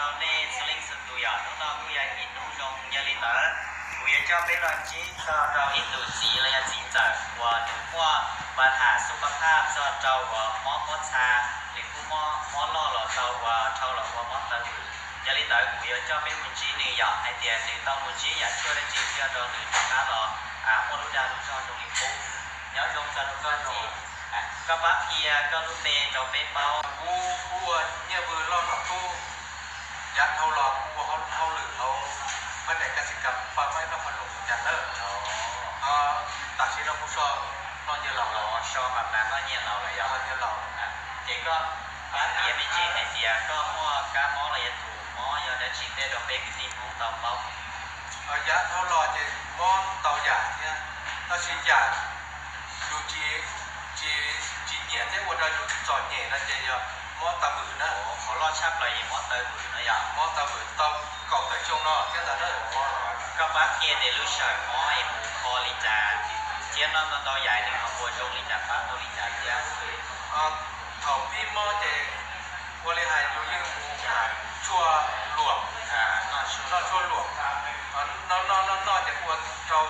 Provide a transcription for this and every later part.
Rau nej txhua leej txhua tus yom, hnub no kuj yog ib hnub zoo, yog li ntawd kuv yuav coj peb los ntsib txog rau ib tug txiv los yog txiv ntxawm uas nws muaj pa tham xu pa phaj txog rau uas mob pob txha, nws kuj muaj mob loj los rau uas dhau los ua mob taw vwm. Yog li ntawd kuv yuav coj peb mus ntsib nws yom, hais tias nws tau mus ntsib yam tshuaj dab tsi thiaj rau nws rov qab los muaj lub dag lub zog zoo li qub. Nyob zoo txog rau koj txiv, koj pab qhia koj lub npe rau peb paub. Kuv hu ua Nyiaj Vwm Loj Nom Tub, yav dhau los kuv ua hauj lwm hauv pab daim kas xi kas pab ib noj qhov lus cas lawm. Tam sim no kuv so noj nyiaj laus lawm, so mas noj nyiaj laus lawm yog noj nyiaj laus. Ces koj pab qhia me ntsis hais tias koj muaj kab mob los yog tus mob yog dab tsi tej rau peb kwv tij Hmoob tau paub. Yav dhau los ces mob ntau yam thiab, tab sis yam yus tsis, tsis, tsis nyiam thiab ua rau yus txom nyem no ces yog mob taw vwm na. Qhov loj tshaj plaws yog mob taw vwm no yom. Mob taw vwm tau kaum tawm xyoo no thiab ntag na. Koj pab qhia tias lub sij hawm mob es mus kho li cas thiab noj ntau ntau yam nws ho ua zoo li cas pab tau li cas thiab. Thaum pib mob ces ua li hais yus yeej mus tham tshuaj luam, noj tshuaj luam, noj noj noj noj ces ua rau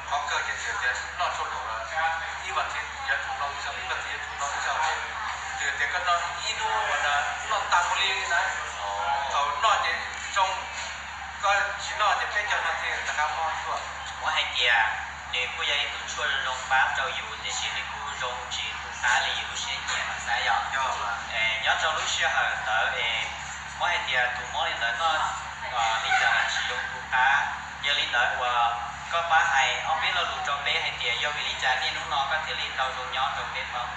qhov kawg ces txawm tias noj tshuaj luam lawm ib vas thiv yuav tsum noj ib zaug, ib vas thiv yuav tsum noj ib zaug ces txawm tias koj noj ib hnub uas noj tag npaum li na, thaum noj ces zoo, koj tsis noj ces peb caug no thiaj rov qab mob tuaj. Muab hais tias nws kuj yog ib tug tshuaj zoo pab rau yus tiam sis nws kuj zoo tsis tu qab li yus lub siab nyiam no xav yom. Nyob rau lub sij hawm ntawd es muab hais tias tus mob li ntawd noj li cas los tsis zoo tu qab. Yog li ntawd uas koj pab hais ob peb lo lus rau peb hais tias yog vim li cas niaj hnub no koj thiaj li tau zoo nyob rau peb paub.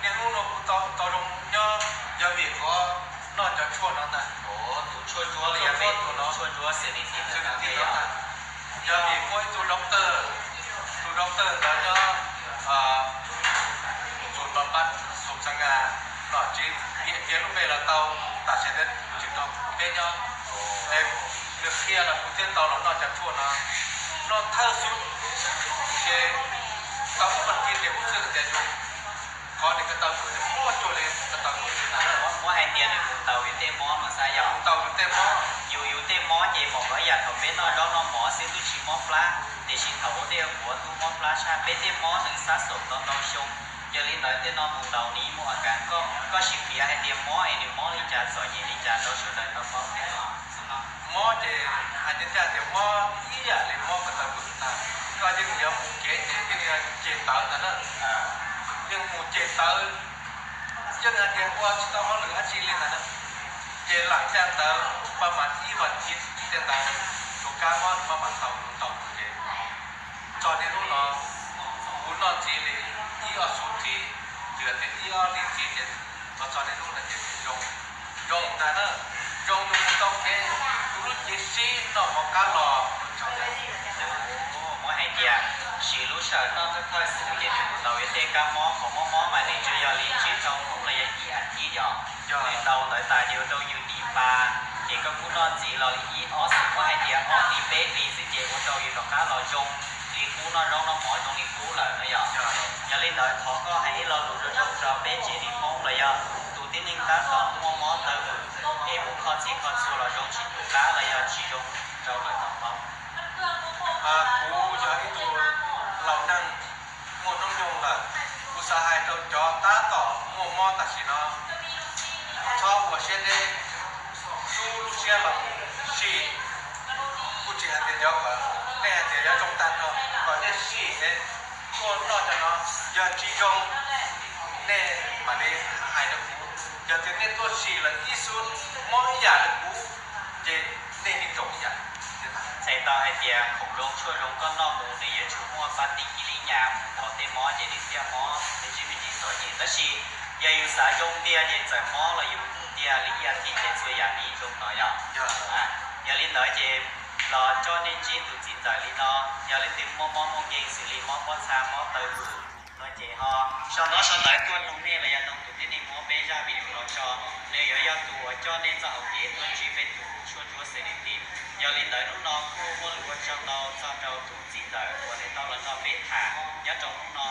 Niaj hnub no kuv tau zoo nyob yog vim qhov noj cov tshuaj no ntag. Tus tshuaj ntsuab li yog peb tus tshuaj ntsuab xws li ntawd ntag. Yog vim muaj ib tug doctor, tus doctor ntawd nyob tus no npab tus xav nga no tsis piav lub npe los tau, tam sim no tsis tau peb nyob. Nws qhia los kuv thiaj tau los noj cov tshuaj no. Noj thawj xub ces tau ib vas thiv ces kuv xwb tias yus qhov niag ko taw vwm muaj cuag li ko taw vwm li ntag. Muab hais tias nws mus ntaus yus tej mob no xav yom. Ntaus yus tej mob. Yus yus tej mob ces pom ib yam thaum peb noj zaub noj mov xwb twb tsis mob plab, tiam sis thaum ua dej ua qhuav twb mob plab tshaj. Peb tej mob nws xab xoom tau ntau xyoo, yog li ntawd tej no mus ntaus nws muaj a kas. Koj, koj sim piav hais tias mob es nws mob li cas txom nyem li cas rau sawv daws tau paub thiab. Mob ces hais tiag tiag tias mob ib yam li mob ko taw vwm ntag. Koj yeej yuav mus kev ces yeej yuav ceg tawv ntag na. Yeej mus ceg tawv, yeej hais tias ua tsis tau hauj lwm dab tsi li ntag na. Ces lam caj ntawd pab mas ib vas thiv tej ntawd, tus kab mob pab mas tau tau ces txog niaj hnub no kuv noj ntxiv li ib ob xuv ntxiv, twb tias ib ob lis ntxiv ces los txog niaj hnub no ces zoo, zoo ntag na. Zoo yus mus tau kev, yus lub cev sib noj mov qab los. Muab hais tias siv lub sij hawm noj thawj thawj xwb ces nws mus tau yus tej kab mob qhov mob mob mas nws tsuas yog li tsib rau hnub los yog ib as thiv yom. Nws tau ntawd tas ces ua rau yus dim pa, ces koj kuj noj ntxiv los li ib ob xwb, muab hais tias ob hlis peb hlis xwb ces ua rau yus rov qab los zoo li qub, noj zaub noj mov zoo li qub lawm no yom. Yog li ntawd thov koj hais ib lo lus zoo zoo rau peb tsev neeg Hmoob los yog tus tib neeg tab tom muaj mob taw vwm es mus kho txhij kho txhua los zoo tsis tu qab los yog tsis zoo rau lawv tau paub. Kuv yog ib tug laus neeg muaj hnub nyoog lawm, kuv xav hais rau cov tab tom muaj mob tam sim no, txhob ua siab deb, rub lub siab los sim. Kuv tsis hais tias cov kom nej hais tias yuav zoo tag nrho, kom nej sim es tuaj noj cov no, yog tsis zoo nej mam li hais rau kuv. Yog tias nej tuaj sim lawm ib xub mob ib yam li kuv, ces nej yeej zoo ib yam. Txhais tau hais tias khoom zoo tshuaj zoo koj noj mus nws yuav tsum muaj pab tij ib li nyas mus ntaus tej mob ces nws thiaj mob me ntsis me ntsis txom nyem. Tab sis yog yus xav zoo tiag ces txawm mob los yus mus tiag li ib as thiv ces txhua yam nws yeej zoo no yom. Yog li ntawd ces los coj nej ntsib tus txiv ntxawm li no, yog leej twg muaj mob muaj nkeeg xws li mob pob txha mob taw vwm no ces ho sau ntaub sau ntawv tuaj noog nej los yog noog tus tib neeg muab peb zaj video no tso, nws yuav yog tus uas coj nej txoj hauv kev tuaj ntsib peb tus tshuaj ntsuab xws li tim. Yog li ntawd hnub no kuj muaj lus ua tsaug ntau txog rau tus txiv ntxawm uas nws tau los nrog peb tham nyob rau hnub no.